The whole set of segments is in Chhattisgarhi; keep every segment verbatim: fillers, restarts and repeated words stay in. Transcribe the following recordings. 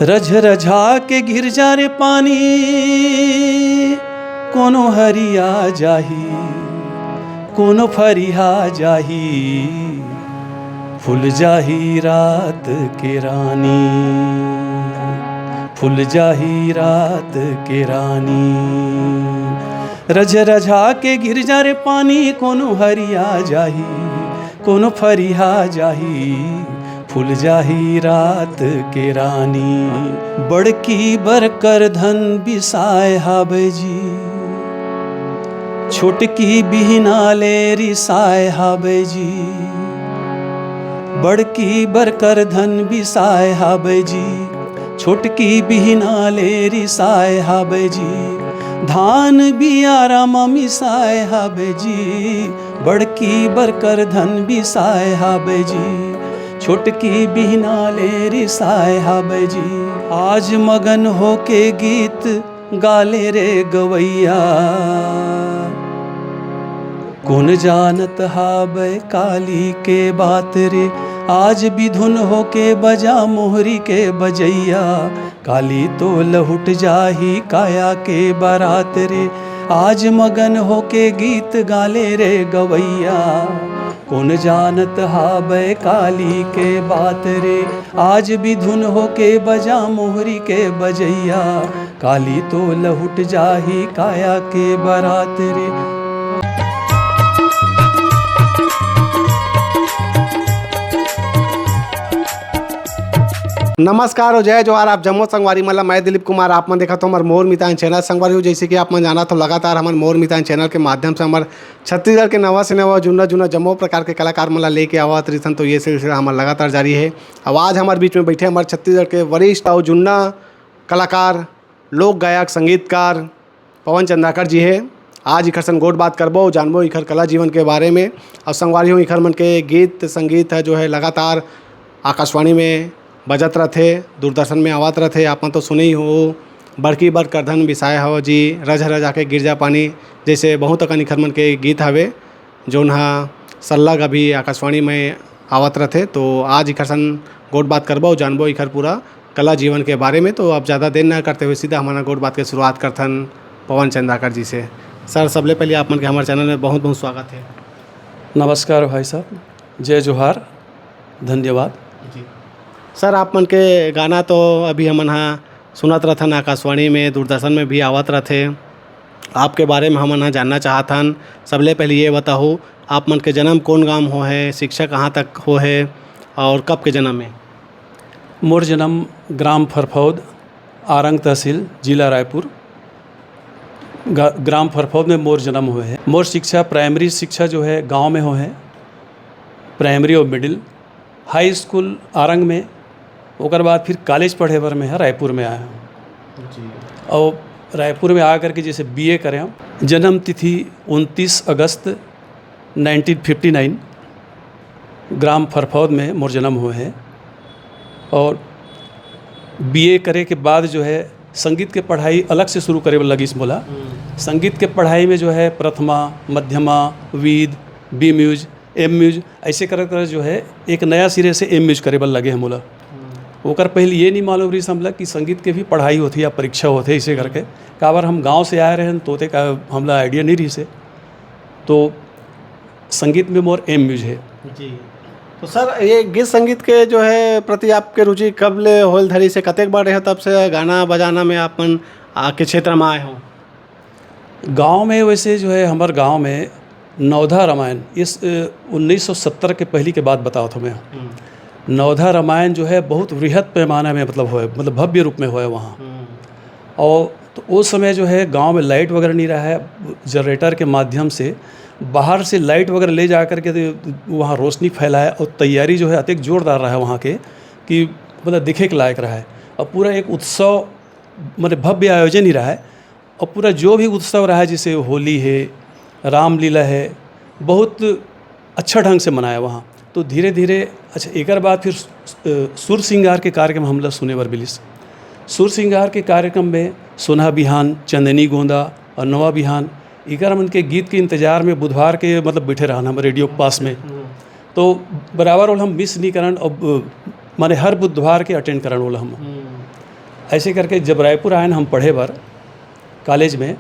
रझरझा के गिर जा रे पानी, कोनो हरिया जाही, कोनो फरिहा जाही, फूल जाही रात के रानी, फूल जाही रात के रानी। रझरझा के गिर जा रे पानी, कोनो हरिया जाही, कोनो फरिहा जाही, फूल जाही रात के रानी। बड़की बर कर धन बिसाए हाबे जी, छोटकी बिहना ले रिसाए हाबे जी। बड़की बर कर धन बिसाए हाबे जी, छोटकी बिहना ले रिसाए हाबे जी। धान बियारा म मिसाए हाबे जी, बड़की बर कर धन बिसाए हाबे जी, छोटकी बिहना ले रिसाए हाबे जी। आज मगन होके गीत गाले रे गवैया, कोन जानत हाबे काली के बात रे। आज बिधुन होके बजा मोहरी के बजैया, काली तो लहुट जाही काया के बारात रे। आज मगन होके गीत गाले रे गवैया, कोन जानत हाबे काली के बात रे। आज बिधुन होके बजा मोहरी के बजैया, काली तो लहुट जाही काया के बारात रे। नमस्कार और जय जोहार, आप जम्मो संगवारी मन ला। मैं दिलीप कुमार, आप मन देखत हो हमर मोर मितान चैनल। संगवारी हो, जैसे कि आप मन जानत हो, लगातार हमर मोर मितान चैनल के माध्यम से हमर छत्तीसगढ़ के नवा से नवा, जुन्ना जुन्ना जम्मो प्रकार के कलाकार मन ला लेके आवत रहिथन, तो ये सिलसिला हमर लगातार जारी है। अब आज हमर बीच में बैठे हमर छत्तीसगढ़ के वरिष्ठ और जुन्ना कलाकार, लोक गायक, संगीतकार पवन चंद्राकर जी हे। आज इखर सन गोठ बात करबो, जानबो इखर कला जीवन के बारे में। और संगवारी हो, इखर मन के गीत संगीत है जो है लगातार आकाशवाणी में बजत रथे, दूरदर्शन में आवत रथे। आप मन तो सुने ही हो, बड़की बर करधन बिसाए हव जी, रझ रझ आके गिरजा पानी, जैसे बहुत अकन इखर मन के गीत हवे, जोन ह सल्लग अभी आकाशवाणी में आवत रथे। तो आज इखर सन गोठ बात करबो, जानबो इखर पूरा कला जीवन के बारे में। तो अब ज़्यादा देर ना करते हुए सीधा हमन गोठ बात के शुरुआत करथन पवन चंद्राकर जी से। सर, सबले पहले आप मन के हमारे चैनल में बहुत बहुत स्वागत है। नमस्कार भाई साहब, जय जोहार, धन्यवाद। जी सर, आप मन के गाना तो अभी हमन हा सुनत रथन, आकाशवाणी में, दूरदर्शन में भी आवत रथे, आपके बारे में हमन हा जानना चाहत हन। सबले पहले ये बताओ, आप मन के जन्म कौन गांव हो है, शिक्षा कहाँ तक हो है और कब के जन्म है? मोर जन्म ग्राम फरफौद, आरंग तहसील, जिला रायपुर। गा-, ग्राम फरफौद में मोर जन्म हुए है। मोर शिक्षा, प्राइमरी शिक्षा जो है गांव में हो है, प्राइमरी और मिडिल, हाई स्कूल आरंग में, ओकर बाद फिर कॉलेज पढ़े बर मैं ह रायपुर में आया हूँ। जी। और रायपुर में आ करके जैसे बीए करे हम। जन्म तिथि उनतीस अगस्त नाइनटीन फिफ्टी नाइन, ग्राम फरफौद में मोर जन्म हुए है। और बीए करे के बाद जो है संगीत के पढ़ाई अलग से शुरू करे बर लगिस मोला। हम्म। संगीत के पढ़ाई में जो है प्रथमा, मध्यमा, विध, बी म्यूज, एम म्यूज, ऐसे करत करत जो है एक नया सिरे से एम म्यूज करे बर लगे हे मोला। हम्म। ओकर पहले ये नहीं मालूम रहिस हमला कि संगीत के भी पढ़ाई होथे या परीक्षा होथे, ऐसे करके। काबर हम गांव से आए रहेन, तोते का हमला आइडिया नहीं रहिस हे। तो संगीत में मोर एम म्यूज है। जी। तो सर, ये गीत संगीत के जो है प्रति आपके रुचि कब ले होल धरी से, कतेक बार रहे तब से गाना बजाना में आप मन आके क्षेत्र में आए हो? गांव में वैसे जो है, हमारे गांव में नवधा रामायण, इस, अ, उन्नीस सौ सत्तर के पहली के बात बतावत हूँ मैं। हम्म। नवधा रामायण जो है बहुत वृहद पैमाना में मतलब होए, मतलब भव्य रूप में होए वहाँ। हम्म। और तो उस समय जो है गांव में लाइट वगैरह नहीं रहा है, जनरेटर के माध्यम से बाहर से लाइट वगैरह ले जा करके तो वहाँ रोशनी फैलाए और तैयारी जो है अतिक जोरदार रहा है वहाँ के, कि मतलब दिखे के लायक रहा है। और पूरा एक उत्सव, मतलब भव्य आयोजन ही रहा है। और पूरा जो भी उत्सव रहा है, जैसे होली है, रामलीला है, बहुत अच्छा ढंग से मनाया वहाँ। तो धीरे धीरे, अच्छा, एकर बाद फिर सु-, अ, सुर सिंगार के कार्यक्रम हमला सुने बर मिलिस। सुर सिंगार के कार्यक्रम में सोनहा बिहान, चंदनी गोंदा और नवा बिहान, एकर मन के गीत के इंतजार में बुधवार के मतलब बैठे रहन हम रेडियो के पास में। हम्म। तो बराबर ओला हम मिस नहीं करन, अब, अ, माने हर बुधवार के अटेंड करन ओला हम। हम्म। ऐसे करके जब रायपुर आयन हम पढ़े बर कॉलेज में,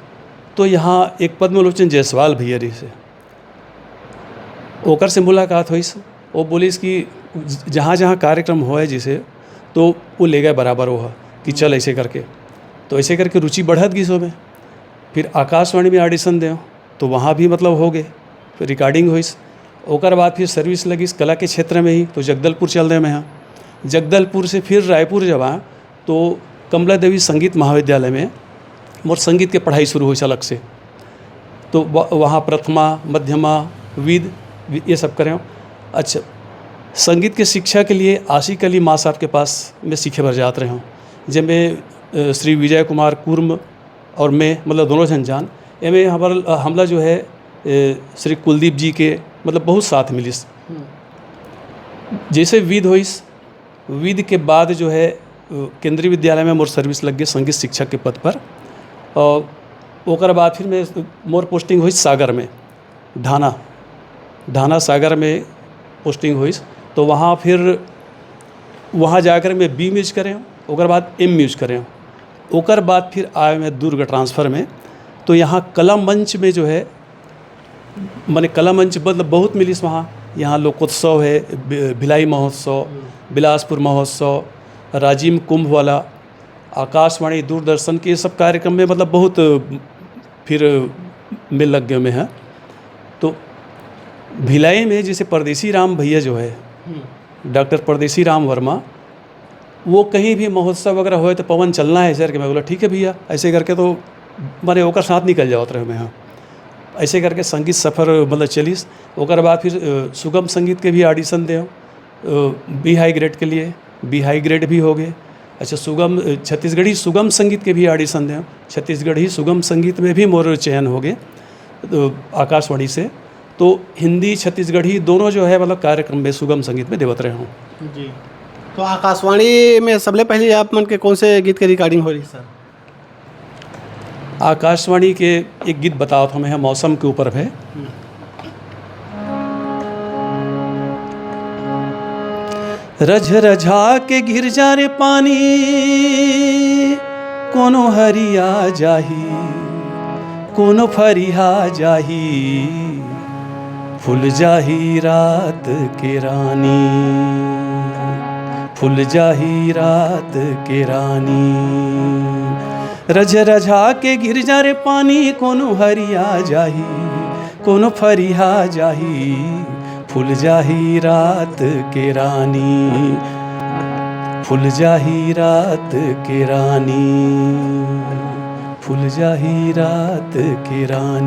तो यहाँ एक पद्मलोचन जायसवाल भैया रहिस हे, ओकर से मुलाकात होइस। वो बोलिस कि ज-, जहाँ जहाँ कार्यक्रम होए जैसे, तो वो ले गए बराबर वो ह कि चल ऐसे करके। तो ऐसे करके रुचि बढ़त गिस ओमे। फिर आकाशवाणी में ऑडिशन देव, तो वहाँ भी मतलब हो गए, फिर रिकॉर्डिंग होइस। ओकर बाद फिर सर्विस लगिस कला के क्षेत्र में ही, तो जगदलपुर चल देव मैं यहाँ। जगदलपुर से फिर रायपुर जब आ, तो कमला देवी संगीत महाविद्यालय में मोर संगीत के पढ़ाई शुरू होइस अलग से। तो व-, वहाँ प्रथमा, मध्यमा, विध, वि-, ये सब करेंव। अच्छा, संगीत के शिक्षा के लिए आशिक अली माँ साहब के पास मैं सीखे बर जात रहेंव, जेमे, अ, श्री विजय कुमार कुर्म और मैं, मतलब, दोनों झन जान। एमे हमर, हमला जो है, ए, श्री कुलदीप जी के, मतलब, बहुत साथ मिलिस। हम्म। जैसे विध होइस, विध के बाद जो है, अ, केंद्रीय विद्यालय में मोर सर्विस लग गए संगीत शिक्षक के पद पर। और ओकर बाद फिर मैं, मोर पोस्टिंग होइस सागर में, ढाना, ढाना सागर में पोस्टिंग होइस। तो वहाँ फिर, वहाँ जाकर मैं बी म्यूज करेंव, ओकर बाद एम म्यूज करेंव। ओकर बाद फिर आए मैं दुर्ग ट्रांसफ़र में, तो यहाँ कला मंच में जो है, माने कला मंच मतलब बहुत मिलिस वहाँ। यहाँ लोकोत्सव है, बि-, भिलाई महोत्सव, हम्म। बिलासपुर महोत्सव, राजिम कुंभ वाला, आकाशवाणी, दूरदर्शन के ये सब कार्यक्रम में, मतलब, बहुत फिर मैं लग गए मैं, हाँ। तो भिलाई में जैसे परदेसी राम भैया जो है, हम्म। डॉक्टर परदेसी राम वर्मा, वो कहीं भी महोत्सव वगैरह होए तो, "पवन, चलना है ऐसे करके।" मैं बोला, "ठीक है भैया।" ऐसे करके तो माने ओकर साथ निकल जावत रहे मैं, हाँ। ऐसे करके संगीत सफ़र, मतलब, चलिस। ओकर बाद फिर, अ, सुगम संगीत के भी ऑडिशन देव, अ, बी हाई ग्रेड के लिए, बी हाई ग्रेड भी हो गए। अच्छा, सुगम, अ, छत्तीसगढ़ी सुगम संगीत के भी ऑडिशन देव, छत्तीसगढ़ी सुगम संगीत में भी मोर चयन हो गए, अ, आकाशवाणी से। तो हिंदी, छत्तीसगढ़ी दोनों जो है, मतलब, कार्यक्रम में सुगम संगीत में देवत रहे हूँ। जी। तो आकाशवाणी में सबले पहले आप मन के कौन से गीत के रिकॉर्डिंग हो रही, सर? आकाशवाणी के एक गीत बतावत हूँ मैं, मौसम के ऊपर है। रझरझा के गिर जा रे पानी, कोनो हरिया जाही, कोनो फरिहा जाही, फूल जाही रात के रानी, फूल जाही रात के रानी। रझरझा के गिर जा रे पानी, कोनो हरिया जाही, कोनो फरिहा जाही, फूल जाही रात के रानी, फूल जाही रात के रानी, फूल जाही रात के रानी।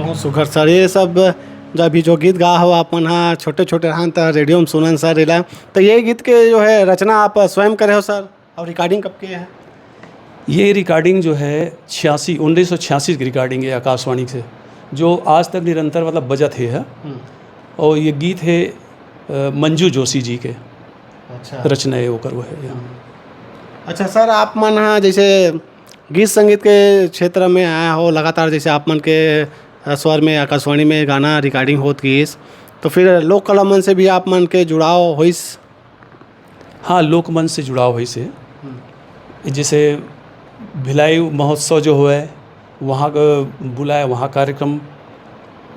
बहुत सुघर सर, ये सब जो अभी जो गीत गा हो आप मन हा, छोटे छोटे रहन त रेडियो में सुनन सर एला, तो ये गीत के जो है रचना आप स्वयं करे हो सर, और रिकॉर्डिंग कब के है? ये रिकॉर्डिंग जो है छियासी, उन्नीस सौ छियासी की रिकॉर्डिंग है आकाशवाणी से, जो आज तक निरंतर, मतलब, बजत हे है। हम्म। और ये गीत है, अ, मंजू जोशी जी के अच्छा। रचना है, वो करो है, या। हम्म। अच्छा सर, आप मन हा जैसे गीत संगीत के क्षेत्र में आया हो लगातार, जैसे आप मन के, अ, स्वर में आकाशवाणी में गाना रिकॉर्डिंग होत गीस, तो फिर लोक कला मन से भी आप मन के जुड़ाव होइस? हाँ, लोकमंच से जुड़ाव होइस हे। हम्म। जैसे भिलाई महोत्सव जो होए, वहाँ का बुलाए, वहाँ कार्यक्रम,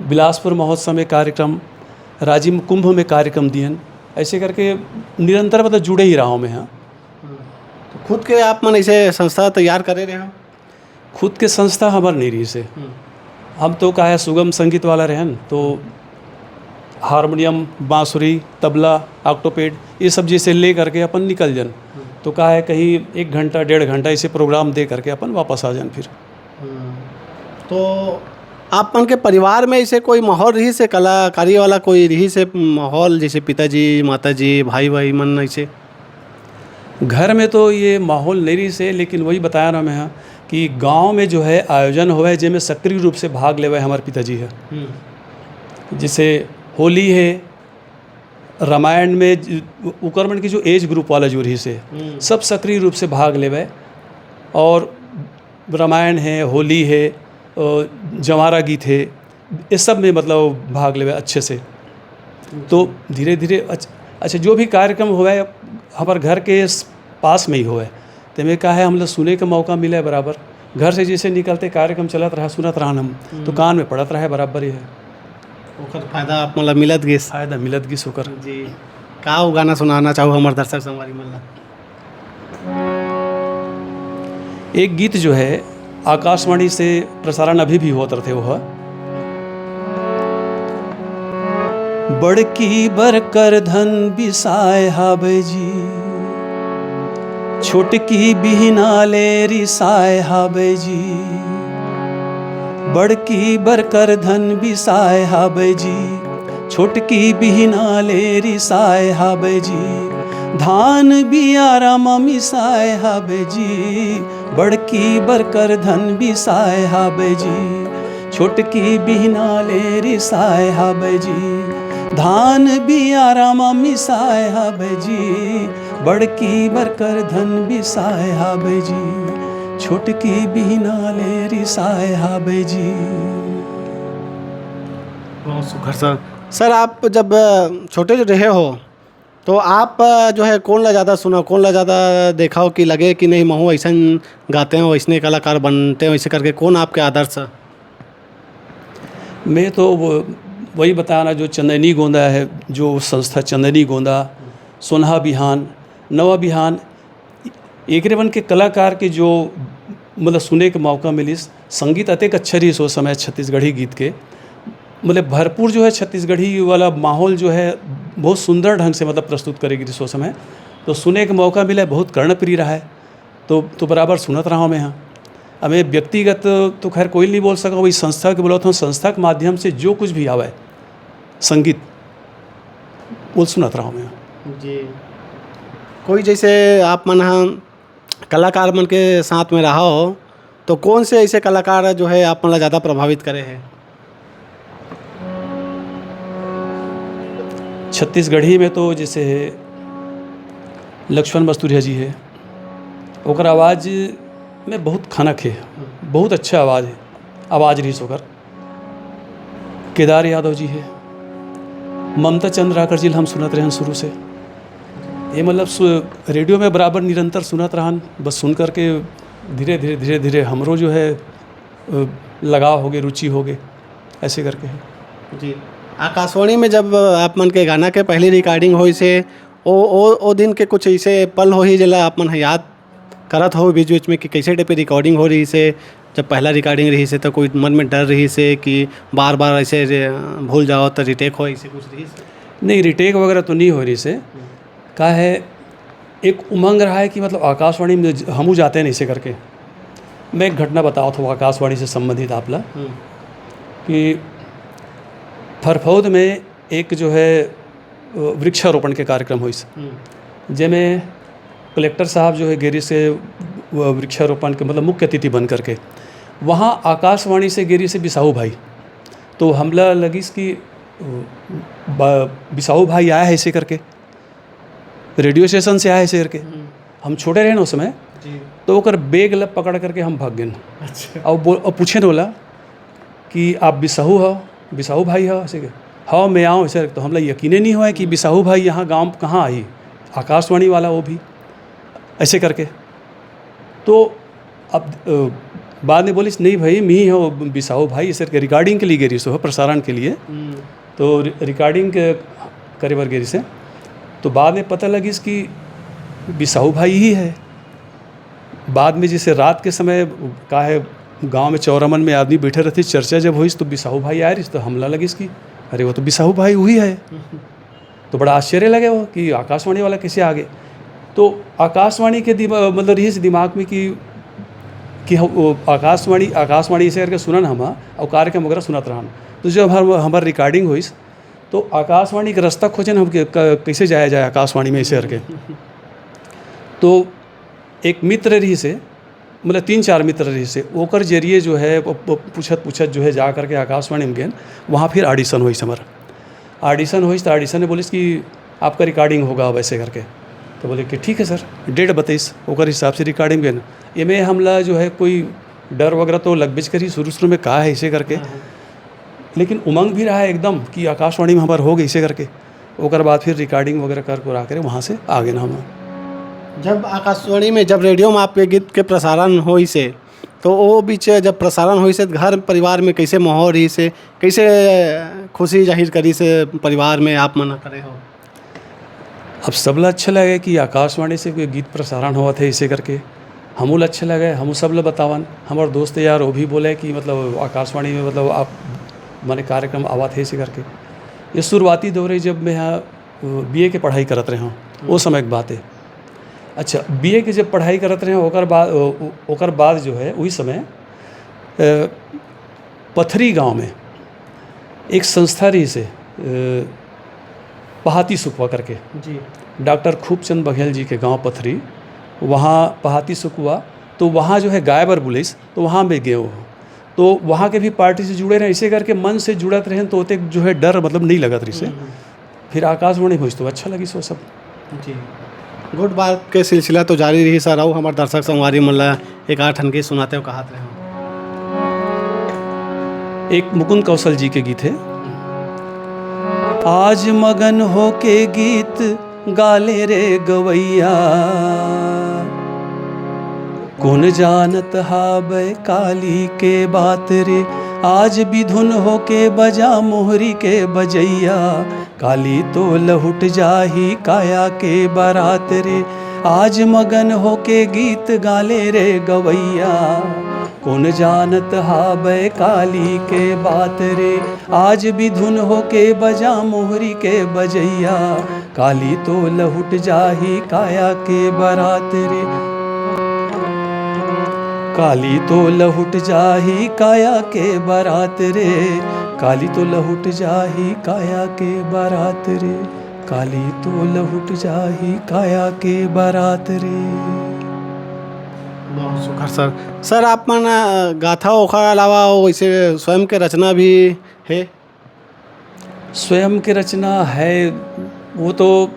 बिलासपुर महोत्सव में कार्यक्रम, राजिम कुंभ में कार्यक्रम दियन, ऐसे करके निरंतर, मतलब, जुड़े ही रहा हूँ मैं, हाँ। हम्म। तो खुद के आप मन ऐसे संस्था तैयार करे रहे हो? खुद के संस्था हमर नहीं रहिस हे। हम्म। हम तो का है सुगम संगीत वाला रहन, तो हारमोनियम, बांसुरी, तबला, ऑक्टोपेड, ये सब जैसे ले करके अपन निकल जन। हम्म। तो का है कहीं एक घंटा, डेढ़ घंटा ऐसे प्रोग्राम दे करके अपन वापस आ जन फिर। हम्म। तो आप मन के परिवार में ऐसे कोई माहौल रहिस हे, कलाकारी वाला कोई रहिस हे माहौल, जैसे पिताजी, माताजी, भाई, भाई मन ऐसे? घर में तो ये माहौल नहीं रहिस हे, लेकिन वही बताया ना मैं, हाँ, कि गांव में जो है आयोजन होवे, जेमे सक्रिय रूप से भाग लेवे हमारे पिताजी है। हम्म। जैसे होली है, रामायण में ज-, उकर मन की जो एज ग्रुप वाला जो रहिस हे, हम्म। सब सक्रिय रूप से भाग लेवे और रामायण है, होली है, अ, जंवारा गीत है, ये सब में, मतलब, भाग लेवे अच्छे से। तो धीरे धीरे अच्छ-, अच्छा, जो भी कार्यक्रम होवे, हमर घर के स-, पास में ही होवय, तेमे का हे, हमला सुने के मौका मिले बराबर। घर से जइसे निकलते कार्यक्रम चलत रहा, सुनत रहन हम, तो हम्म। कान में पड़त रहे बराबर ही हे। ओकर फायदा आप मन ला मिलत गिस। फायदा मिलत गिस ओकर। जी। का वो गाना सुनाना चाहू हमर दर्शक संगवारी मन ला? एक गीत जो है, आकाशवाणी से प्रसारण अभी भी होत रथे, वो है, बड़की बर करधन बिसाए हाबे जी, छोटकी बिहना ले रिसाए हाबे जी। बड़की बर करधन बिसाए हाबे जी, छोटकी बिहना ले रिसाए हाबे जी। धान बियारा म मिसाए हाबे जी, बड़की बर करधन बिसाए हाबे जी। छोटकी बिहना ले रिसाए हाबे जी, धान बियारा म मिसाए हाबे जी। बड़की बर करधन बिसाए हाबे जी, छोटकी बिहना ले रिसाए हाबे जी। बहुत सुघर सर। सर, आप जब, अ, छोटे जो रहे हो, तो आप, अ, जो है, कौन ला ज़्यादा सुना, कौन ला ज़्यादा देखा हो कि लगे कि नहीं, महू ऐसन गाते हो, ऐसने कलाकार बनते हो, ऐसे करके कौन आपके आदर्श है? मैं तो वो, वही बताना, जो चंदैनी गोंदा है, जो संस्था चंदैनी गोंदा, सोनहा बिहान, नवा बिहान, एकरे मन के कलाकार के जो, मतलब, सुने के मौका मिलिस, संगीत अतेक अच्छा रहिस ओ समय छत्तीसगढ़ी गीत के, मतलब, भरपूर जो है छत्तीसगढ़ी वाला माहौल जो है, बहुत सुंदर ढंग से, मतलब, प्रस्तुत करे गिरिस ओ समय। तो सुने के मौका मिले, बहुत कर्णप्रिय रहा है। तो, तो बराबर सुनत रहा मैं, हाँ। अब मैं व्यक्तिगत तो खैर कोई नहीं बोल सका, वही संस्था के बोलत हूँ, संस्था के माध्यम से जो कुछ भी आवे संगीत, वो सुनत रहा मैं। जी। कोई जैसे आप मन ह कलाकार मन के साथ में रहा हो, तो कौन से ऐसे कलाकार जो है आप मन ला ज़्यादा प्रभावित करे हैं? छत्तीसगढ़ी में तो जैसे है लक्ष्मण मस्तुरिया जी है, ओकर आवाज़ में बहुत खनक है, बहुत अच्छा आवाज़ है, आवाज़ रहिस ओकर। केदार यादव जी है, ममता चंद्राकर जी ल हम सुनत रहन शुरू से। ये मतलब सु-, रेडियो में बराबर निरंतर सुनत रहन, बस सुन करके धीरे, धीरे, धीरे, धीरे हमरो जो है, अ, लगाव होगे, रुचि होगे, ऐसे करके है। जी। आकाशवाणी में जब आप मन के गाना के पहली recording होइस हे, ओ, ओ, ओ दिन के कुछ ऐसे पल होही जेला आप मन ह याद करत हो बीच-बीच में कि कैसे type के recording हो रहिस हे, जब पहला recording रहिस हे, तो कोई मन में डर रहिस हे कि बार-बार ऐसे रे-, भूल जाओ तो retake हो, ऐसे कुछ रहिस हे? नहीं, retake वगैरह तो नहीं हो रहिस हे। हम्म। का है, एक उमंग रहा है कि मतलब आकाशवाणी में ज-, हमू जाते हैं ऐसे करके। मैं एक घटना बतावत हूँ आकाशवाणी से संबंधित आप ला, हम्म। कि फरफौद में एक जो है, अ, वृक्षारोपण के कार्यक्रम होइस, हम्म। जेमे कलेक्टर साहब जो है गे रिहिस हे, अ, वृक्षारोपण के मतलब मुख्य अतिथि बन करके। वहाँ आकाशवाणी से गे रिहिस हे बिसाहू भाई, तो हमला लगिस कि, अ, बा-, बिसाहू भाई आए हे ऐसे करके, रेडियो स्टेशन से आए हे ऐसे करके। हम्म। हम छोटे रहे ना उस समय, जी। तो ओकर बैग ला पकड़ करके हम भाग गेन। अच्छा। और बो-, और पूछेन ओला कि आप बिसाहू हो, बिसाहू भाई हो, ऐसे के, "हाँ, मैं आऊँ," ऐसे। तो हमला यकीने नहीं हुआ कि हम्म। बिसाहू भाई यहाँ गाँव कहाँ आई, आकाशवाणी वाला वो भी, ऐसे करके। तो अब, अ, बाद में बोलिस, "नहीं भाई, मी ही हो बिसाहू भाई," ऐसे करके recording के लिए गे रिहिस हो, प्रसारण के लिए। हम्म। तो रि-, recording के करे बर गे रिहिस हे। तो बाद में पता लगिस कि बिसाहू भाई ही है। बाद में जैसे रात के समय का है, गाँव में चौरा मन में आदमी बैठे रहते, चर्चा जब होइस तो बिसाहू भाई आए रहिस, तो हमला लगिस कि अरे वो तो बिसाहू भाई वही है। तो बड़ा आश्चर्य लगे वो कि आकाशवाणी वाला कैसे आ गए। तो आकाशवाणी के दिमा-, मतलब रहिस दिमाग में कि, कि हम, वो आकाशवाणी, आकाशवाणी ऐसे करके सुनन हम, और कार्यक्रम वगैरह सुनत रहन। तो जब हम, हमार recording होइस, तो आकाशवाणी के रास्ता खोजन हम कि क-, कैसे जाया जाए आकाशवाणी में ऐसे करके। तो एक मित्र रहिस हे, मतलब तीन चार मित्र रहिस हे, ओकर जरिए जो है प-, प-, पूछत पूछत जो है जा करके आकाशवाणी में गेन, वहाँ फिर audition होइस हमार। Audition होइस तो audition में बोलिस कि आपका recording होगा अब ऐसे करके। तो बोले कि ठीक है सर, date बताइस, ओकर हिसाब से recording गेन। एमे हमला जो है कोई डर वगैरह तो लगबेच करी शुरू शुरू में, का है ऐसे करके। हाँ, हाँ। लेकिन उमंग भी रहा एकदम कि आकाशवाणी में हमार हो गई ऐसे करके। ओकर बाद फिर recording वगैरह कर करा करे वहाँ से आ गेन हम। जब आकाशवाणी में, जब रेडियो में आपके गीत के प्रसारण होइस हे, तो वो बीच जब प्रसारण होइस हे, घर परिवार में कैसे माहौल रहिस हे, कैसे खुशी जाहिर करिस हे परिवार में आप मन करे हो? अब सबला अच्छा लगे कि आकाशवाणी से कोई गीत प्रसारण होवत हे, इसे करके हमू ला अच्छा लगे, हमू सब ला बतावन। हमर दोस्त यार वो भी बोले कि मतलब आकाशवाणी में मतलब आप माने कार्यक्रम आवत हे, इसे करके। ये शुरुआती दौर हे, जब मैं यहाँ बीए के पढ़ाई करत रहे हूँ, वो समय की बात है। अच्छा, बीए के जब पढ़ाई करत रहे हूँ, ओकर बाद, ओ-, ओ-, ओकर बाद जो है, वही समय, अ, पथरी गांव में एक संस्था रहिस हे, अ, पहाती सुकवा करके। जी। डॉक्टर खूबचंद बघेल जी के गांव पथरी, वहाँ पहाती सुकवा, तो वहाँ जो है गाय बर बुलिस, तो वहाँ भी गए हो। तो वहाँ के भी पार्टी से जुड़े रहे, इसे करके मन से जुड़त रहे, तो ओतेक जो है डर मतलब नहीं लगत रहिस हे। हम्म, हम्म। फिर आकाशवाणी होइस तो अच्छा लगिस वो सब। जी। गुड बात के सिलसिला तो जारी रही सर, अउ हमर दर्शक संगवारी मन ला एक आध ठन गीत सुनाते हो, कहत रहे हो। एक मुकुंद कौशल जी के गीत है। आज मगन होके गीत गाले रे गवैया, कोन जानत हाबै काली के बात रे। आज बिधुन होके बजा मोहरी के बजैया, काली तो लहुट जाही काया के बरात रे। आज मगन होके गीत गाले रे गवैया, कोन जानत हाबै काली के बात रे। आज बिधुन होके बजा मोहरी के बजैया, काली तो लहुट जाही काया के बरात रे। काली तो लहुट जाही काया के बरात रे। काली तो लहुट जाही काया के बरात रे। काली तो लहुट जाही काया के बरात रे। बहुत सुघर सर। सर, आप मन, अ, गाथा, ओखर अलावा वो वैसे स्वयं के रचना भी है? स्वयं के रचना है, वो तो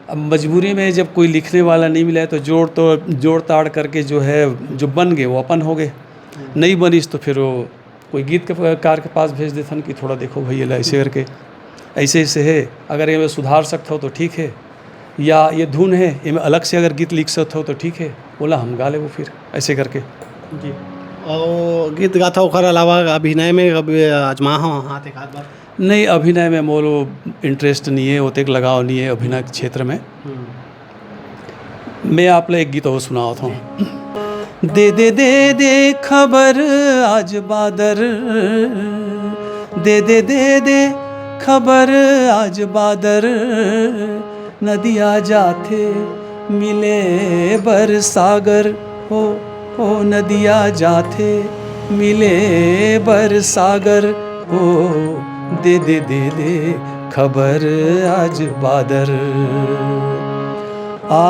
अब मजबूरी में जब कोई लिखने वाला नहीं मिला है, तो जोड़ तो, जोड़ ताड़ करके जो है, जो बन गए, वो अपन हो गए। हम्म। नहीं बनिस, तो फिर वो कोई गीतकार के पास भेज देथन कि थोड़ा देखो भाई, ये ला ऐसे करके, ऐसे, ऐसे है, अगर ये में सुधार सकते हो तो ठीक है, या ये धुन है, ये में अलग से अगर गीत लिख सकते हो तो ठीक है, बोला हम गा लेबो फिर, ऐसे करके। जी। और गीत गाथा ओखर अलावा अभिनय में कभी आजमा हो हाथ एक आध बार? नहीं, अभिनय में मोर वो इंटरेस्ट नहीं है, ओतेक लगाव नहीं है अभिनय के क्षेत्र में। हम्म। मैं आप ला एक गीत और सुनावत हूँ। दे दे दे दे खबर आज बादर, दे दे दे दे खबर आज बादर, नदिया जाथे मिले बर सागर हो, हो नदिया जाथे मिले बर सागर हो, दे दे दे दे खबर आज बादर। आ,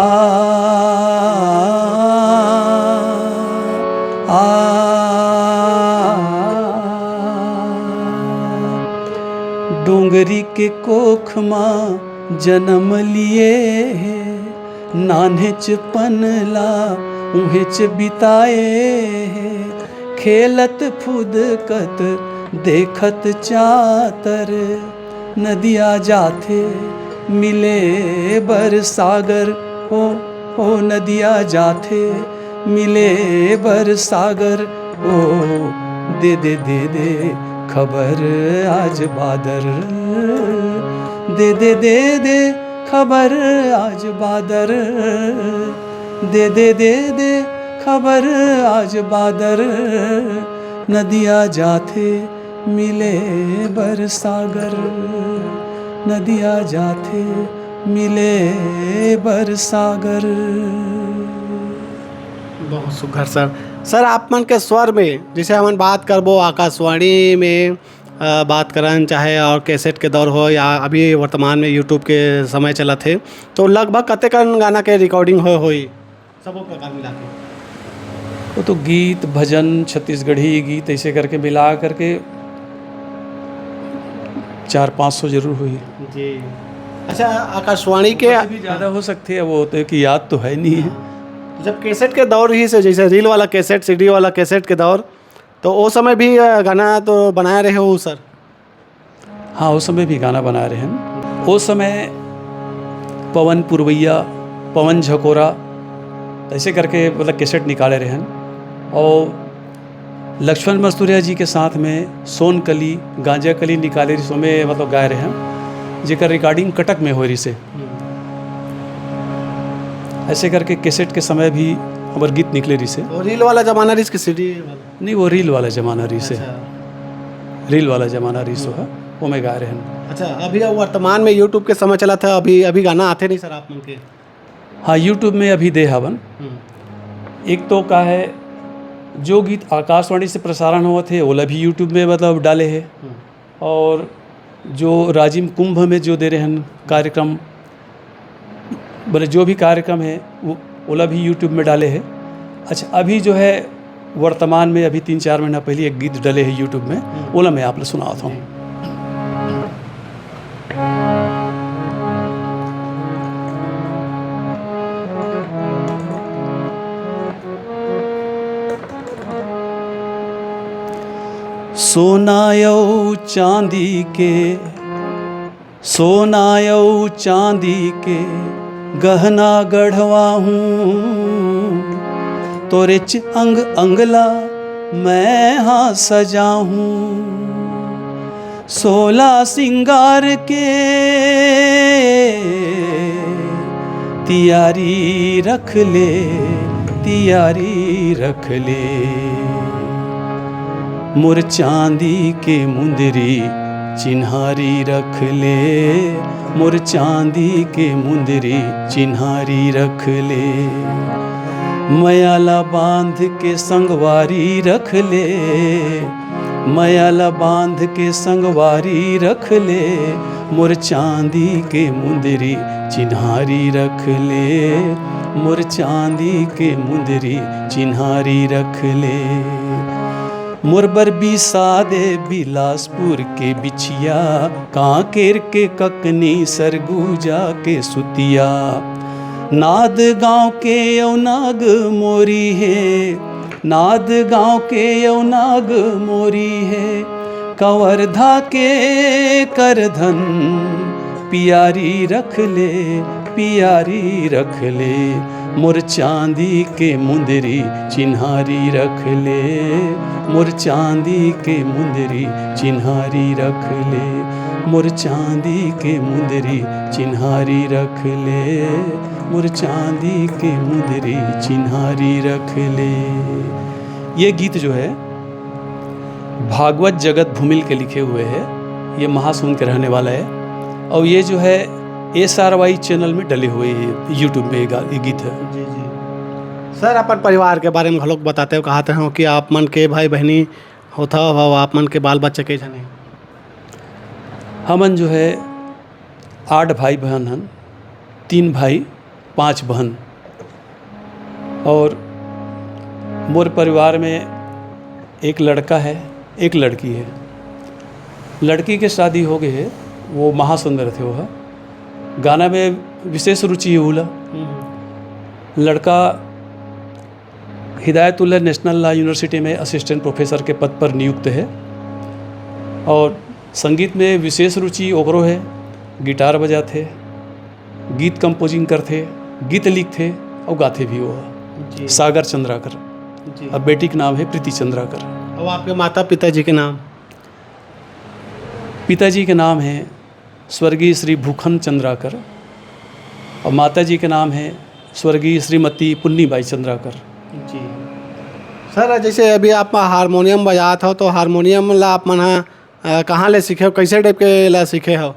आ, डोंगरी के कोख मा जनम लिए हे, नान्हेच पन ला उहेंच बिताए हे, खेलत फुदकत देखत चातर, नदिया जाथे मिले बर सागर हो, हो नदिया जाथे मिले बर सागर हो, दे दे दे दे खबर आज बादर, दे दे दे दे खबर आज बादर, दे दे दे दे खबर आज बादर, नदिया जाथे मिले बर सागर, नदिया जाथे मिले बर सागर। बहुत सुघर सर। सर, आप मन के स्वर में, जैसे हमन बात करबो आकाशवाणी में, अ, बात करन, चाहे और कैसेट के दौर हो या अभी वर्तमान में YouTube के समय चलत हे, तो लगभग कतेकन गाना के रिकॉर्डिंग होए होही? सबो प्रकार मिला के। वो तो गीत, भजन, छत्तीसगढ़ी गीत, ऐसे करके मिला करके चार पाँच सौ जरूर हुई। जी। अच्छा, आकाशवाणी के वैसे भी ज़्यादा हो सकती है, वो तो कि याद तो है नहीं है। हाँ। जब कैसेट के दौर ही से, जैसे रील वाला कैसेट, सीडी वाला कैसेट के दौर, तो वो समय भी, अ, गाना तो बनाए रहे हो सर? हाँ, उस समय भी गाना बना रहे हैं। उस समय पवन पुरवैया, पवन झकोरा, ऐसे करके मतलब कैसेट निकाले रहन। और लक्ष्मण मस्तुरिया जी के साथ में सोन कली, गांजा कली निकाले रहिस, ओमे मतलब गाए रहन, जेकर रिकॉर्डिंग कटक में होए रहिसे। ऐसे करके कैसेट के समय भी हमर गीत निकले रहिसे। और रील वाला जमाना रहिस कि सीडी वाला? नहीं, वो रील वाला जमाना रहिसे। अच्छा। रील वाला जमाना रहिस, ओमे गाए रहन। अच्छा, अभी वर्तमान में YouTube के समय चलत हे, अभी, अभी गाना आथे नहीं सर आप मन के? हाँ, YouTube में अभी दे हवन। हम्म। एक तो का है, जो गीत आकाशवाणी से प्रसारण होवत हे, ओला भी YouTube में मतलब डाले हे। हम्म। और जो राजिम कुंभ में जो दे रहे हैं कार्यक्रम, बोले जो भी कार्यक्रम है, वो, ओला भी YouTube में डाले हे। अच्छा, अभी जो है वर्तमान में अभी तीन चार महीना पहले एक गीत डले हे YouTube में, हम्म। ओला मैं आप ला सुनावत हूँ। जी। सोना अउ चांदी के, सोना अउ चांदी के गहना गढ़वाहूँ, तोरेच अंग अंग ला मैं हा सजाहूँ। सोला सिंगार के तियारी रख ले, तियारी रख ले। मोर चांदी के मुंदरी चिन्हारी रख ले, मोर चांदी के मुंदरी चिन्हारी रख ले। मया ला बांध के संगवारी रख ले, मया ला बांध के संगवारी रख ले, मोर चांदी के मुंदरी चिन्हारी रख ले, मोर चांदी के मुंदरी चिन्हारी रख ले। मोर बर बिसा दे बिलासपुर के बिछिया, कांकेर के ककनी, सरगुजा के सुतिया। नाद गांव के अउ नाग मोरी हे, नाद गांव के अउ नाग मोरी हे, कवर्धा के करधन पियारी रख ले, पियारी रख ले। मोर चांदी के मुंदरी चिन्हारी रख ले, मोर चांदी के मुंदरी चिन्हारी रख ले, मोर चांदी के मुंदरी चिन्हारी रख ले, मोर चांदी के मुंदरी चिन्हारी रख ले। ये गीत जो है भागवत जगत भूमिल के लिखे हुए हैं। ये महासमुंद के रहने वाला है और ये जो है एस आर वाई चैनल में डले हुए हैं, YouTube में ये गा-, ये गीत है। जी, जी। सर, अपन परिवार के बारे में घलोक बताते हो, कहते हो कि आप मन के भाई बहनी होता हो, आप मन के बाल बच्चे के झने? हमन जो है आठ भाई बहन हन, तीन भाई पाँच बहन। और मोर परिवार में एक लड़का है, एक लड़की है। लड़की के शादी हो गए है, वो महासमुंद रथे, वो है गाना में विशेष रुचि है उला। हम्म। लड़का हिदायतुल्लाह नेशनल लॉ यूनिवर्सिटी में असिस्टेंट प्रोफेसर के पद पर नियुक्त है और संगीत में विशेष रुचि ओकरो है, गिटार बजाथे, गीत कंपोजिंग करथे, गीत लिखथे और गाथे भी वो। जी। सागर चंद्राकर। जी। अब बेटी के नाम है प्रीति चंद्राकर। और आपके माता पिताजी के नाम? पिताजी के नाम है स्वर्गीय श्री भूखन चंद्राकर और माता जी के नाम है स्वर्गीय श्रीमती पुन्नी बाई चंद्राकर। जी। सर, जैसे अभी आप हारमोनियम बजात हो, तो हारमोनियम ला आप मन ह, अ, कहाँ ले सीखे हो, कैसे टाइप के ला सीखे हो?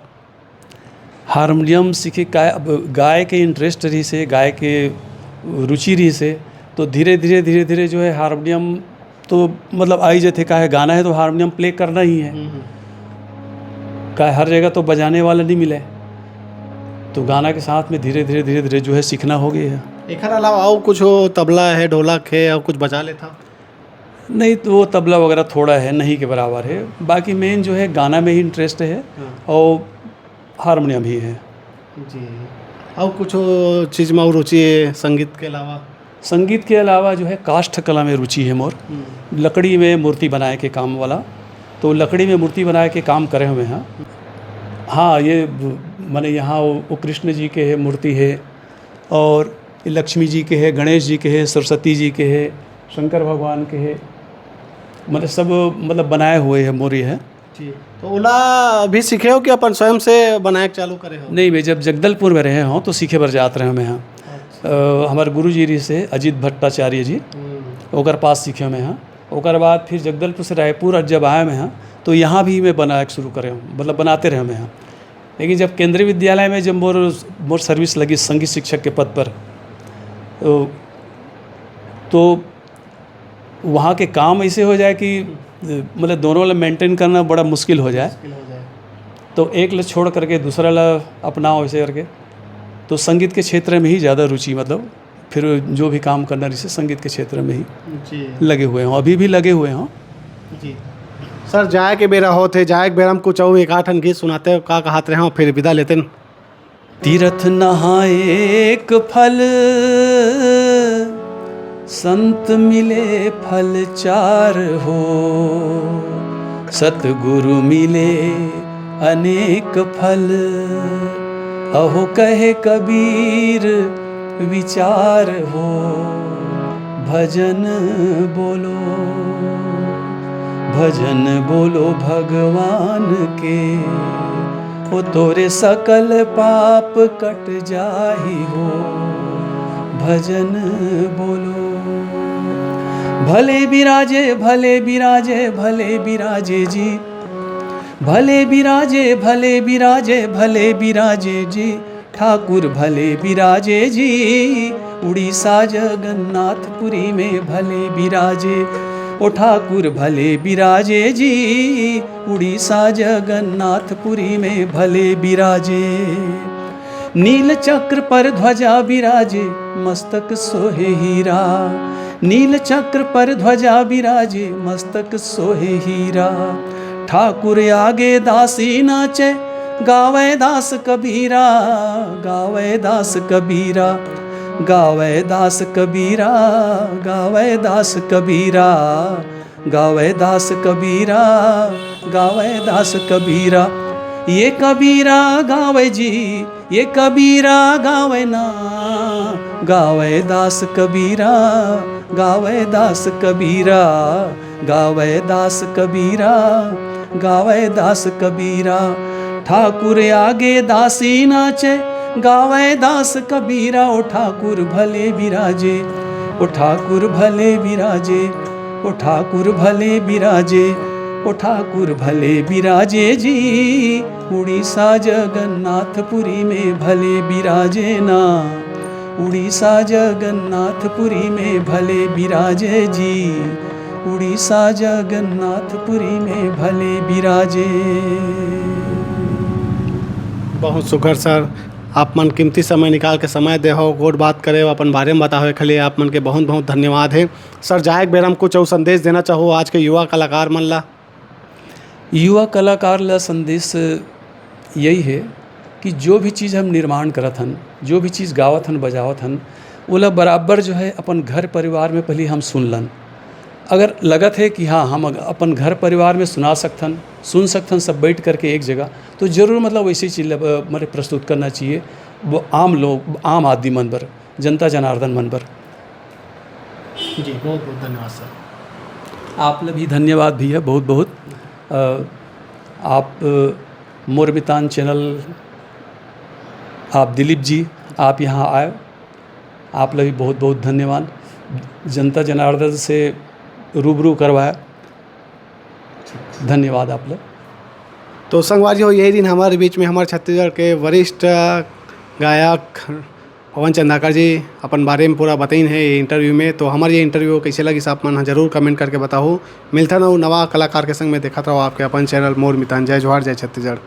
हारमोनियम सीखे का, अब गाय के इंटरेस्ट रहिसे, गाय के रुचि रहिसे, तो धीरे, धीरे, धीरे, धीरे जो है हारमोनियम तो मतलब आ ही जाथे, काहे गाना है तो हारमोनियम प्ले करना ही है। हम्म, हम्म। काहे हर जगह तो बजाने वाला नहीं मिले, तो गाना के साथ में धीरे, धीरे, धीरे, धीरे जो है सीखना हो गया है। एखर अलावा और कुछ हो, तबला है, ढोलक है और कुछ बजा लेता? नहीं, तो वो तबला वगैरह थोड़ा है, नहीं के बराबर है। बाकी मेन जो है गाना में ही इंटरेस्ट है। हाँ। और हारमोनियम भी है। जी। और कुछ चीज में और रुचि है संगीत के अलावा? संगीत के अलावा जो है काष्ठ कला में रुचि है मोर। हम्म। लकड़ी में मूर्ति बनाए के काम वाला, तो लकड़ी में मूर्ति बनाए के काम करे हुए हैं। हाँ, ये ब-, माने यहाँ वो, वो कृष्ण जी के है मूर्ति है, और लक्ष्मी जी के हे, गणेश जी के हे, सरस्वती जी के हे, शंकर भगवान के हे, मतलब सब, मतलब बनाए हुए हे मोर ये हे। जी। तो ओला अभी सीखे हो कि अपन स्वयं से बनाए के चालू करे हो? नहीं, मैं जब जगदलपुर में रहे हों तो सीखे बर जात रहे हों मैं हा। अच्छा। अ, हमर गुरु जी रहिस हे अजीत भट्टाचार्य जी, हम्म। ओकर पास सीखे हों मैं हा। ओकर बाद फिर जगदलपुर से रायपुर जब आए मैं हा, तो यहाँ भी मैं बनाए के शुरू करे हों, मतलब बनाते रहे हों मैं हा। लेकिन जब केंद्रीय विद्यालय में जब मोर, मोर service लगिस संगीत शिक्षक के पद पर, तो, तो वहाँ के काम ऐसे हो जाए कि, मतलब, दोनों ला maintain करना बड़ा मुश्किल हो जाए। मुश्किल हो जाए। तो एक ला छोड़ करके दूसरा ला अपनाओ, ऐसे करके। तो संगीत के क्षेत्र में ही ज़्यादा रुचि, मतलब, फिर जो भी काम करना रहिस हे संगीत के क्षेत्र में ही जी। लगे हुए हों, अभी भी लगे हुए हों। जी। सर, जाए के बेरा होत हे, जाए के बेरा में कुछ अउ एक आध ठन गीत सुनाते, का कहत रहे हों, फिर विदा लेतेन। तीरथ नहाए एक फल, संत मिले फल चार हो, सतगुरु मिले अनेक फल। अहो कहे कबीर विचार हो, भजन बोलो, भजन बोलो भगवान के, ओ तोरे सकल पाप कट जाही हो, भजन बोलो। भले बिराजे, भले बिराजे, भले बिराजे जी, भले बिराजे, भले बिराजे, भले बिराजे जी, ठाकुर भले बिराजे जी, उड़ीसा जगन्नाथपुरी में भले बिराजे। ओ ठाकुर भले बिराजे जी, उड़ीसा जगन्नाथपुरी में भले बिराजे। नील चक्र पर ध्वजा बिराजे, मस्तक सोहे हीरा। नील चक्र पर ध्वजा बिराजे, मस्तक सोहे हीरा। ठाकुर आगे दासी नाचे, गावे दास कबीरा, गावे दास कबीरा, गावे दास कबीरा, गावे दास कबीरा, गावे दास कबीरा, गावे दास कबीरा। ये कबीरा गावे जी, ये कबीरा गावे ना, गावे दास कबीरा, गावे दास कबीरा, गावे दास कबीरा, गावे दास कबीरा। ठाकुर आगे दासी नाचे, गावे दास कबीरा। ओ ठाकुर भले बिराजे, ओ ठाकुर भले बिराजे, ओ ठाकुर भले बिराजे, ओ ठाकुर भले बिराजे जी। उड़ीसा जगन्नाथपुरी में भले बिराजे ना, उड़ीसा जगन्नाथपुरी में भले बिराजे जी, उड़ीसा जगन्नाथपुरी में भले बिराजे। बहुत सुघर सर, आप मन कीमती समय निकाल के समय दे हो, गोठ बात करे हो, अपन बारे में बताओ, एखर लिए आप मन के बहुत बहुत धन्यवाद हे। सर, जाए के बेरा में कुछ अउ संदेश देना चाहो आज के युवा कलाकार मन ला? युवा कलाकार ला संदेश यही हे कि जो भी चीज़ हम निर्माण करत हन, जो भी चीज़ गावत हन, बजावत हन, ओला बराबर जो है अपन घर परिवार में पहली हम सुन लन। अगर लगत हे कि हाँ, हम अग-, अपन घर परिवार में सुना सकथन, सुन सकथन सब बैठ करके एक जगह, तो जरूर मतलब वैसी चीज़ ला, अ, मतलब प्रस्तुत करना चाहिए वो आम लोग, आम आदमी मन बर, जनता जनार्दन मन बर। जी, बहुत बहुत धन्यवाद सर। आप ला भी धन्यवाद भैया, बहुत बहुत। अ, आप, अ, मोर मितान चैनल, आप दिलीप जी, आप यहाँ आए, आप ला भी बहुत बहुत धन्यवाद। जनता जनार्दन से रूबरू करवाया, धन्यवाद आप ला। तो संगवारी हो, यही दिन हमारे बीच में हमारे छत्तीसगढ़ के वरिष्ठ गायक पवन चंदाकर जी अपन बारे में पूरा बताइन हे ये इंटरव्यू में। तो हमारे ये इंटरव्यू कैसे लगिस, आप मन ह जरूर कमेंट करके बताहू। मिलथन अउ नवा कलाकार के संग में, देखत रहो आपके अपन चैनल मोर मितान। जय जोहार, जय छत्तीसगढ़।